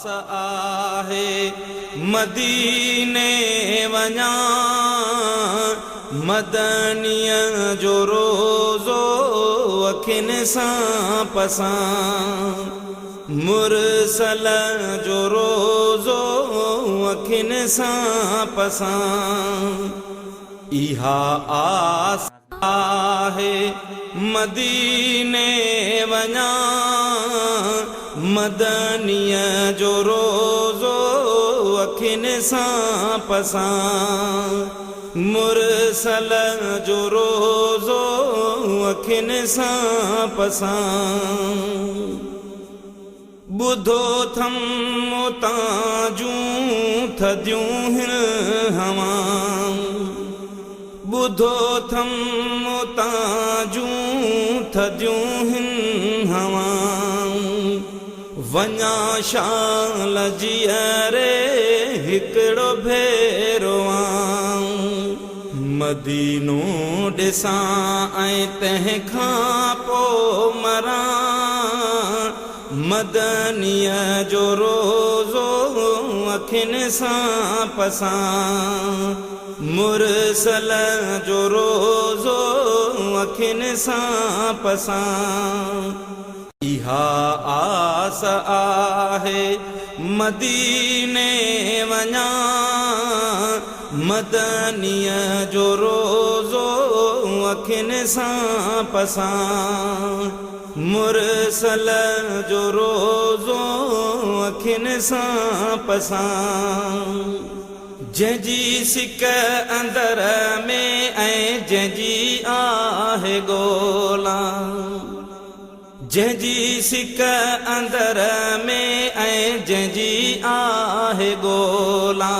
آس آهي مديني وڃان، مدنيء جو روضو اکين سان پسان، مرسل جو روضو اکين سان پسان، اها آس آهي مديني وڃان، مدنيء جو روضو اکين سان پسان، مرسل جو روضو اکين سان پسان. ٻڌو ٿم اتان جون ٿڌيون هن هوائون، ٻڌو ٿم اتان جون ٿڌيون هن هوائون، وڃان شال جيئري هڪڙو ڀيرو آئون، مدينو ڏسان ۽ تنهن کان پو مران. مدنيء جو روضو اکين سان پسان، مرسل جو روضو اکين سان پسان. اها آس آهي مديني وڃان، مدنيء جو روضو اکين سان پسان. مرسل جو روضو اکين سان پسان. جنهن جي سڪ اندر ۾ ۽ جنهن جي آهه ڳولا. جنهن جي سڪ اندر ۾ ۽ جنهن جي آهه ڳولا.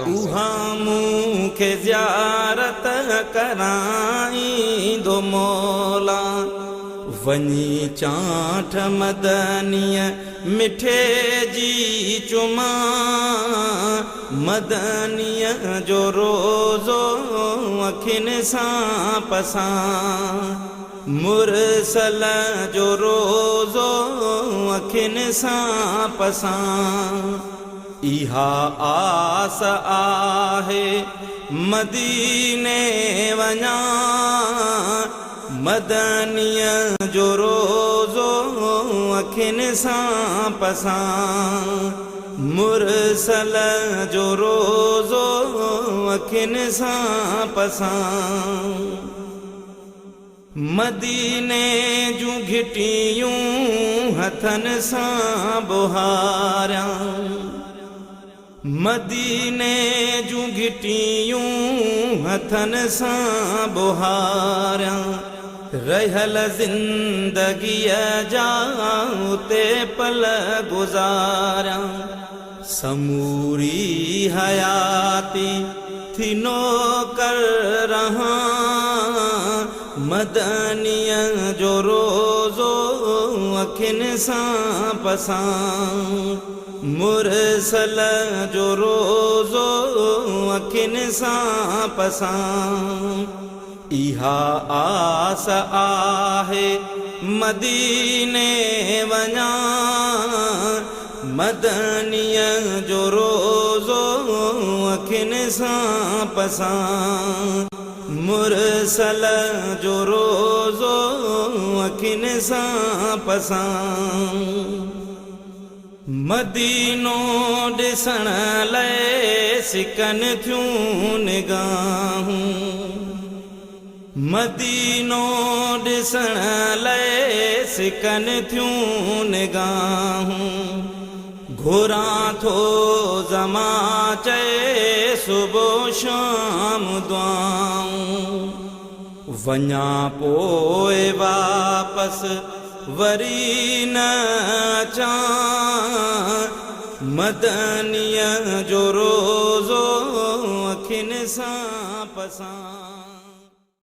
اها مون کي زيارت ڪرائيندو مولا. وڃي چانٺ مدنيء مٺي جي چمان، مدنيء جو روضو اکين سان پسان، مرسل جو روضو اکين سان پسان. اها آس آهي مديني وڃان، مدنيء جو روضو اکين سان پسان، مرسل جو روضو اکين سان پسان. مديني جون گهٽيون هٿن سان ٻهاريان. مديني جون گهٽيون هٿن سان ٻهاريان، رهيل زندگيء جا اتي پل گذاريان، سموري حياتي ٿي نوڪر رهان، مدنيء جو روضو اکين سان پسان. مرسل جو روضو اکين سان پسان، اها آس آهي مديني وڃان، مدنيء جو روضو اکين سان پسان، مرسل جو روضو اکين سان پسان. مدينو ڏسڻ لئه سڪن ٿيون نگاهون، مدينو ڏسڻ لئه سڪن ٿيون نگاهون، گهران ٿو زمان چئي صبح شام دعائون. وڃان پوء واپس وري نه اچان، مدنيء جو روضو اکين سان پسان.